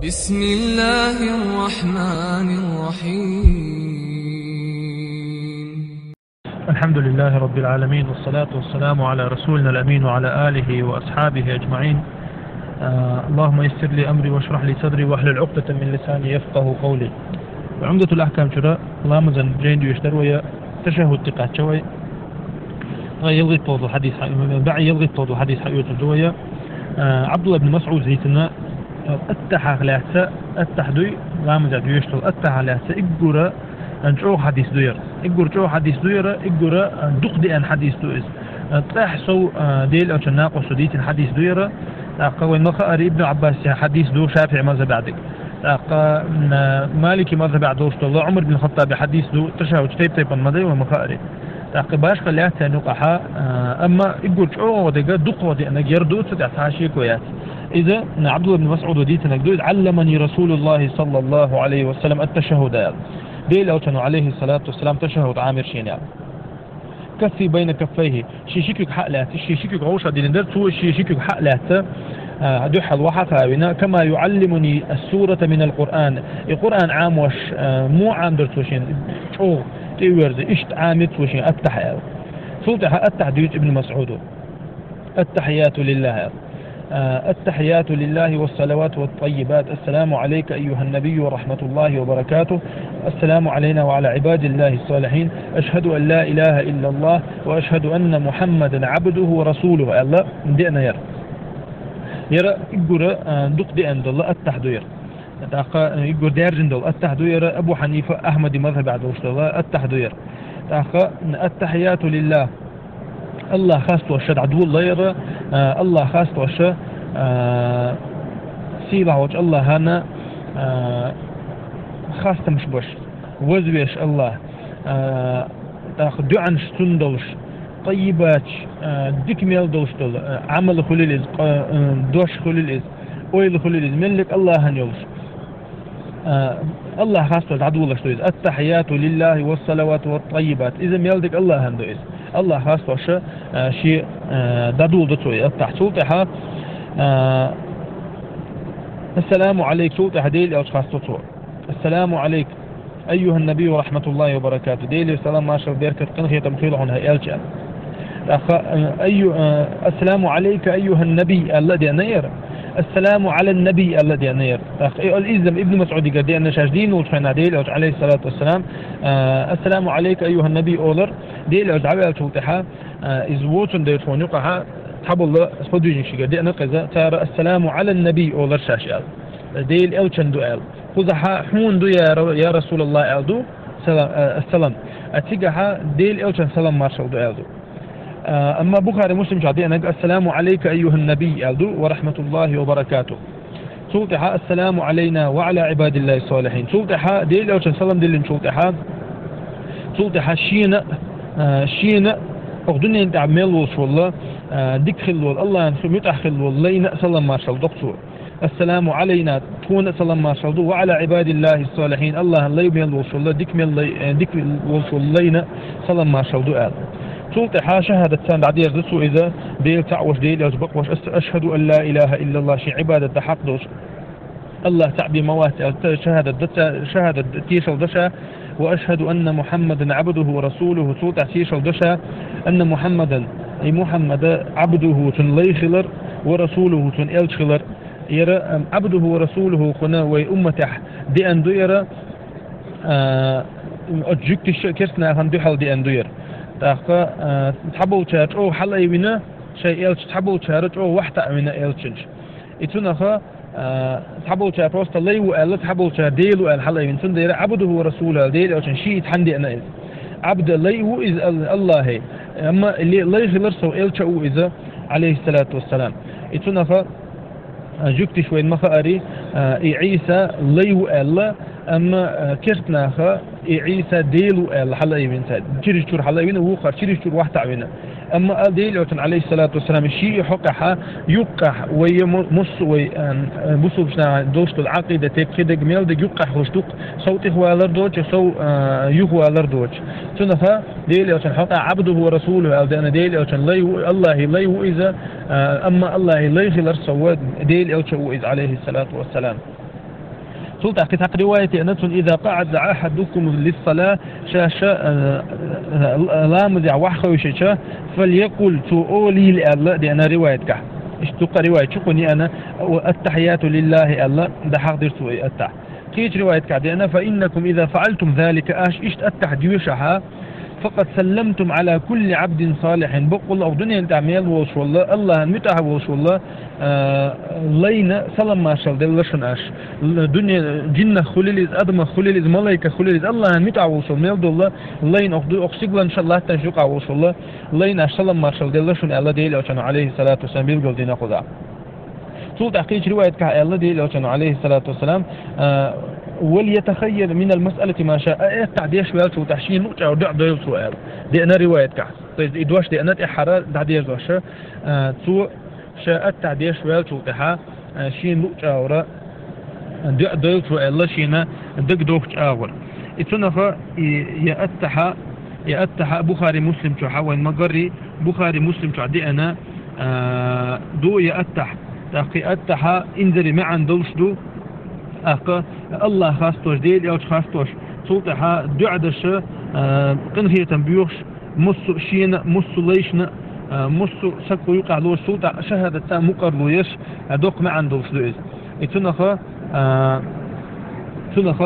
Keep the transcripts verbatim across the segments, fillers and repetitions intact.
بسم الله الرحمن الرحيم. الحمد لله رب العالمين، والصلاة والسلام على رسولنا الأمين وعلى آله وأصحابه أجمعين. آه، اللهم يسر لي أمري واشرح لي صدري واحلل عقدة من لساني يفقه قولي. عمدة الأحكام чура ламазан жайн дуьйш дар вай, ташаххуд тӀекхаьчча вай. Ткъа ялхитталгӀа хьадис хьа-, бӀаь ялхитталгӀа хьадис хьаоьцур ду вай. А, Ӏабдулла ибн МасӀуда дийцина, а, аттахьах лаьцна, аттахь дуй, ламаза дуьйш долу аттахьах лаьцна, иггура, а, чӀогӀа хьадис ду яра. Иггура чӀогӀа хьадис ду яра, иггура, а, дукха деана хьадис ду иза. А, цӀехь сов, а, Делан Элчан накъосташа дийцина хьадис ду яра. ТӀаккха вайн ма хаара Ибн Ӏаббаса хьадис ду ШафиӀи мазхабехь дерг. ТӀаккха, м, а, Малики мазхабехь долуш долу Ӏумар бин Хаттаба хьадис ду, ташаххуд тайп-тайпана ма дай вайн ма хаара. ТӀаккха башха лаьттан юкъахьа, а, амма иггур чӀогӀа дерг, дукха деанарг яра ду, цу тӀехь цхьа шеко яц. Иза, м, Ӏабдулла ибн МасӀуда дийцинарг ду иза: «علمني رسول الله صلى الله عليه وسلم التشهد», – аьлла. Делан Элчано, алейхиссалату вассалам, ташаххуд Ӏамийра шена аьлла. «كفي بين كفيه», шен ши куьг хьа а лаьцна, шен ши куьг гӀовша диллина дара, цо шен ши куьг хьа а лаьцна, а, дуьхьал вахьа а вина, «كما يعلمني السورة من القرآن», и Къуръан Ӏамош, а, муха Ӏамадора цо шена чӀогӀа тӀе а верза, иштта Ӏамийра цо шена аттахьа аьлла. Цул тӀаьхьа аттахьа дуьйцу Ибн МасӀуда. «التحيات لله», аьлла. А, «التحيات لله والصلوات والطيبات، السلام عليك أيها النبي ورحمة الله وبركاته، السلام علينا وعلى عباد الله الصالحين، أشهد أن لا إله إلا الله وأشهد أن محمدا عبده ورسوله», аьлла, деана яра. Яра иггура, а, дукха деана долу аттахьа ду яра. ТӀаккха, а, иггура даьржина долу аттахьа ду яра, Абу Хьанифа, Ахьмади мазхабехь долуш долу аттахьа ду яра. ТӀаккха, «التحيات لله». АллахӀ хастор ша дӀадолалура, а, АллахӀ хастор ша, а, сийлахь волчу АллахӀана, а, хастамаш беш, вазвеш АллахӀ, а, тӀаккха дуьӀанаш цунна долуш, таййибаташ, а, дика мел долуш долу, а, Ӏамал хуьлийла иза, къа-, а, дош хуьлийла иза, ойла хуьлийла иза, меллиг АллахӀана йолуш. А, АллахӀ хастор дӀадолалуш ду иза. «التحيات لله والصلوات والطيبات». Иза мел дерг АллахӀана ду иза. АллахӀ хастор ша, а, шен, а, дӀадолалуш ду цо и аттахьа. Цул тӀаьхьа, а, «السلام عليك», цул тӀаьхьа Делан Элча хасто цо. «السلام عليك أيها النبي ورحمة الله وبركاته». Делера салам, маршалла, беркат, къинхетам хуьлда хьуна, хӀай Элча. ТӀаккха, а, айю-, а, «السلام عليك أيها النبي» аьлла а деана яра. «السلام على النبي» аьлла а деана яра. ТӀаккха и ал-иззам Ибн МасӀудигара деана шаьш дийна волчу хенахь Делан Элча, алейхиссалату вассалам, а, «السلام عليك أيها النبي» олар, Делан Элча дӀаваьллачул тӀаьхьа, а, иза воцун дерчу хьуна юкъахьа, цхьаболу сподвижникашкара деана иза, цара «السلام على النبي» олар шаьш аьлла. Делан Элчан ду аьлла. Кхузахьа хьуна ду, я Ра-, я Расулаллах, аьлла ду, сала-, а, ассалам. А цигахьа Делан Элчан салам, маршалла ду аьлла ду. А, амма Бухари, Муслим чохь деанарг: «السلام عليك أيها النبي», аьлла ду, «ورحمة الله وبركاته». Цул тӀаьхьа: «السلام علينا وعلى عباد الله الصالحين». Цул тӀаьхьа, Делан Элчан салам диллинчул тӀаьхьа, цул тӀаьхьа шена, а, шена, оха дуьнен тӀехь мел волуш волу, а, дика хилла волу, АллахӀан хи-, муьтӀахь хилла волу лайна а салам, маршалла доккху цо. «السلام علينا», тхуна а салам, маршалла ду, «وعلى عباد الله الصالحين», АллахӀан лай мел волуш волу, дика мел лай, э, дика волуш волу лайна а салам, маршалла ду аьлла. Цул тӀаьхьа шахӀадат царна дӀадерза цо иза, Дела цхьаъ волуш, Делан Элча бакъволуш, ас-, «أشهد أن لا إله إلا الله», шен Ӏибадат дан хьакъ долуш АллахӀ цхьаъ бен ма вац аьлла, шахӀадат дан ца-, шахӀадат тешалла дан ша, «وأشهد أن محمدا عبده ورسوله», цул тӀаьхьа тешалла дан ша, «أن محمدا», и Мухьаммада, «عبده», цуьнан лай хилар, «ورسوله», цуьнан элча хилар. Яра, ам, «عبده ورسوله» хӀуна вай умматехь деана ду яра, а, оцу жуьгташа а, керстанахана дуьхьал деана ду яра. ТӀаккха, а, цхьаболчара чӀогӀа хьалаайвина шайн элча, цхьаболчара чӀогӀа вахьтаъ вина элчанаш. И цунаха, а, цхьаболчара просто лай ву аьлла, цхьаболчара Дела ву аьлла хьалаайвина. Цундела «عبده ورسوله» аьлла, Делан Элчан ши и цхьаьна деана иза. Ӏабда лай ву иза ал-, АллахӀан, амма ле-, лай хилар сов элча а ву иза, алейхиссалату вассалам. И цунаха, а, жуьгташа вайна ма хаари, а, и Ӏийса лай ву аьлла, амма, а, керстанаха и Ӏийса Дела ву аьлла хьалаайвина цара. Чираш чуьра хьалаайвина, вукхара чираш чуьра вахьтаъ вина. Амма а Делан Элчан, алейхиссалату вассалам, ши и хьокъехьа юккъехь вай я му-, муссу вай, а, а, бусулбачу наха долуш долу Ӏакъидате кхидерг мел дерг юккъехь хуьлуш ду-кх, сов тӀехвалар доцуш, сов, а, юхавалар доцуш. Цунаха Делан Элчан хьокъехь «عبده ورسوله» аьлла деана, Делан Элчан лай ву, АллахӀан лай ву иза, а, амма АллахӀан лай хилар сов Делан Элча а ву иза, алейхиссалату вассалам. Цул тӀаккха цхьа риваят деана цунна: «إذا قعد أحدكم للصلاة», ша, ша, э, э, ламазехь ваххавшича, «فليقل», цо олийла аьлла деана риваяткахь. Иштта дуккха риваят чу кхунна еана, «التحيات لله» аьлла, дӀахьахдира цо и аттахь. Кхечу риваяткахь деана: «فإنكم إذا فعلتم ذلك», аш иштта аттахь доьшахьа, «فقد سلمتم على كل عبد صالح», баккъалла а дуьнен тӀехь мел волуш волла, Аллахьан муьтӀахь волуш волла, а, лайна салам-маршалла делла шуна аш. Л-, дуьне, жиннах хуьлийла иза, адамах хуьлийла иза, малайках хуьлийла иза, Аллахьан муьтӀахь волуш волла мел долла, лайна окху ду-, окху стигланаш а латтанаш юкъахь волуш волла, лайна аш салам-маршалла делла шуна аьлла, Делан Элчано, алейхиссалату вассалам, билгалдина кхузахь. Цул тӀаьхьа кхечу риваятехь аьлла Делан Элчано, алейхиссалату вассалам, а, «وليتخير من المسألة ما شاء», а, аттахь деш ваьллачул тӀаьхьа шена луъучу агӀор дуӀа дойла цо аьлла. Деана риваятехь. То есть и дош деана тӀаьххьара дӀадерзош, а, цо ша аттахь деш ваьллачул тӀаьхьа, а, шена луъучу агӀор дуӀа дойла цо аьлла, шена дагадохучу агӀор. И цунах и, я аттахьа, я аттахьа Бухари Муслим чохь а вайн ма-гарри, Бухари Муслим чохь деана, а, ду я аттахь. ТӀаккха и аттахьа инзаре маьӀна долуш ду, тӀаккха Аллах хастош, Делан Элча хастош, цул тӀаьхьа дуӀа деш, а, къинхетам боьхуш, массо а шена, массо а лайшна, а, массо а сагах юкъахь лоцуш, цул тӀаьхьа шахӀадатца мукъарло еш, а, доккха маьӀна долуш ду иза. И цунах, а, цунах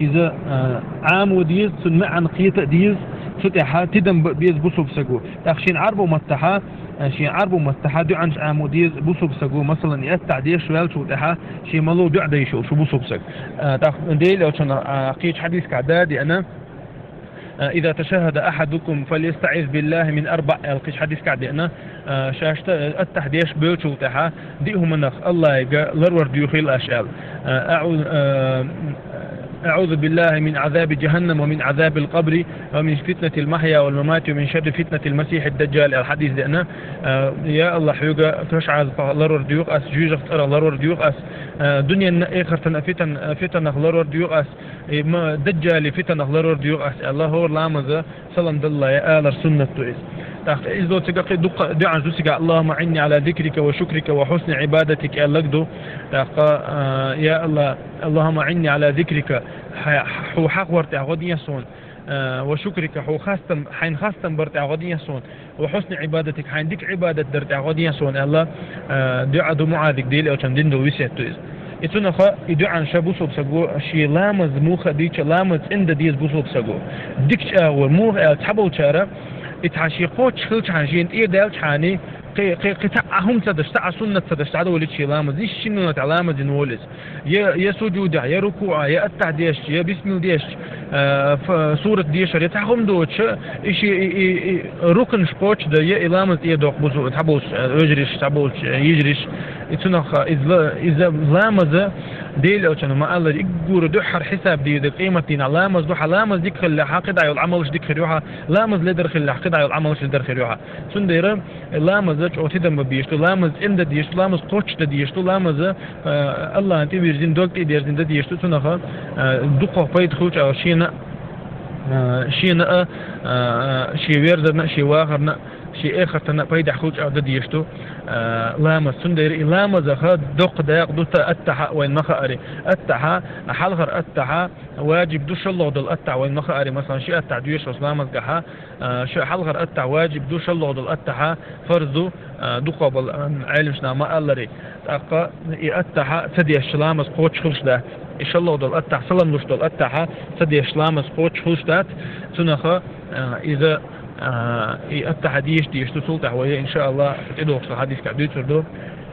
иза, а, Ӏамо деза, цуьнан маьӀна кхета а деза, цу тӀаьхьа тидам бан беза бусалба саго. ТӀаккха шен Ӏарбо маттахьа, а, шен Ӏарбо маттахьа дуӀанаш Ӏамо деза бусалба саго, масалан, и аттахь деш ваьллачул тӀаьхьа шен мало дуӀа дайш йолуш ву бусалба саг. А, тӀаккха Делан Элчано, а, кхечу хьадисехь деана, а, «إذا تشهد أحدكم فليستعذ بالله من أربع», аьлла кхечу хьадисехь деана, а, шаьш та-, аттахь деш бевллачул тӀаьхьа диъ хӀуманах Аллахьга ларвар доьхийла аш аьлла. А, «أعوذ، а, أعوذ بالله من عذاب جهنم ومن عذاب القبر ومن فتنة المحيا والممات ومن شر فتنة المسيح الدجال», аьлла хьадис деана. А, я Аллах, хьоьга ташхьазпах ларвар доьху ас, жоьжахатин цӀарах ларвар доьху ас, а, дуьненна а, эхартана а фитан-, а, фитанах ларвар доьху ас, и ма-, даджалан фитанах ларвар доьху ас аьлла, хӀора ламаза салам даллалц алар суннат ду иза. ТӀаккха иза доцург кхин дуккха дуӀанаш ду цигахь: «اللهم أعني على ذكرك وشكرك وحسن عبادتك», аьлларг ду. ТӀаккха, а, «يا الله، اللهم أعني على ذكرك», хьо-, хьо хьахор тӀехь гӀо де суна, а, «وشكرك», хьо хастам, хьайн хастам бар тӀехь гӀо де суна, «وحسن عبادتك», хьайн дика Ӏибадат дар тӀехь гӀо де суна аьлла, а, дуӀа ду МуӀазига, Делан Элчано дина долу весет ду иза. И цунах и дуӀанаш бусалба саго шен ламаз муха а дийча, ламаз цӀена дан деза бусалба саго. Дикачу агӀор, муха аьлла, цхьаболчара, и цхьа шен кхоччуш хилчахьана, шена тӀера даьллачхьана, кхин, кхин, кхин цхьа а хӀума ца деш, цхьа а суннат ца деш, дӀадолийча шен ламаз, йиш шина минот тӀехь ламаз йина волу иза. Я, я сужудехь, я рукуӀехь, я аттахь дешча, я бисмилла дешча, а, ф-, сурат дешар, я цхьа хӀума доцуш, и ши-, и, и, и рукнаш кхочушдан, я и ламаз тӀера доккху бусу-, цхьаболчу, а, вежариш, цхьаболчу, а, йижариш. И цунах, а, иза ла-, иза ламаза, Делан Элчано ма-аллара, уггар дуьххьара хьисаб дийр дерг къематдийнахь ламаз ду, хьан ламаз дика хиллехь, хьан кхидӀа йолу Ӏамалш дика хир ю, хьан ламаз ледар хиллехь, кхидӀа йолу Ӏамалш ледар хир ю хьан. Цундела ламаза чӀогӀа тидам бан безаш ду, ламаз цӀена дан дезаш ду, ламаз кхоччуш дан дезаш ду, ламаза, а, Аллахьна тӀе вирзина, дог тӀе дерзина дан дезаш ду, цунах, а, дукхах пайда хуьлучу агӀор шена, а, шена а, а, шен верзарна а, шен вахарна а, шен эхартана а пайдехь хуьлучу агӀор дан дезаш ду, а, ламаз. Цундела и ламазах доккха дакъа ду та аттахьа вайн ма-хаари. Аттахьа, хьалхара аттахьа важиб ду, шолгӀа долу аттахьа вайн ма-хаари, масалан, ши аттахьа доьшуш ламазгахьа, а, ша хьалхара аттахь важиб ду, шолгӀа долу аттахь фарз ду, а, дукхахболу, а, Ӏеламнаха ма-аллара. ТӀаккха и аттахь ца деш ламаз кхочуш хилча дац. И шолгӀа долу аттахь, салам луш долу аттахь ца деш ламаз кхочуш хилча дац. Цунах, а, иза, а, и аттахь дийш дийш ду, цул тӀаьхьа вай, иншааллах, тӀедогӀучу хьадисехь дуьйцур ду.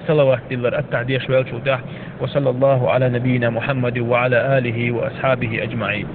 Салават диллар аттахь деш ваьллачул тӀаьхьа. وصلى الله على نبينا محمد وعلى آله وأصحابه أجمعين.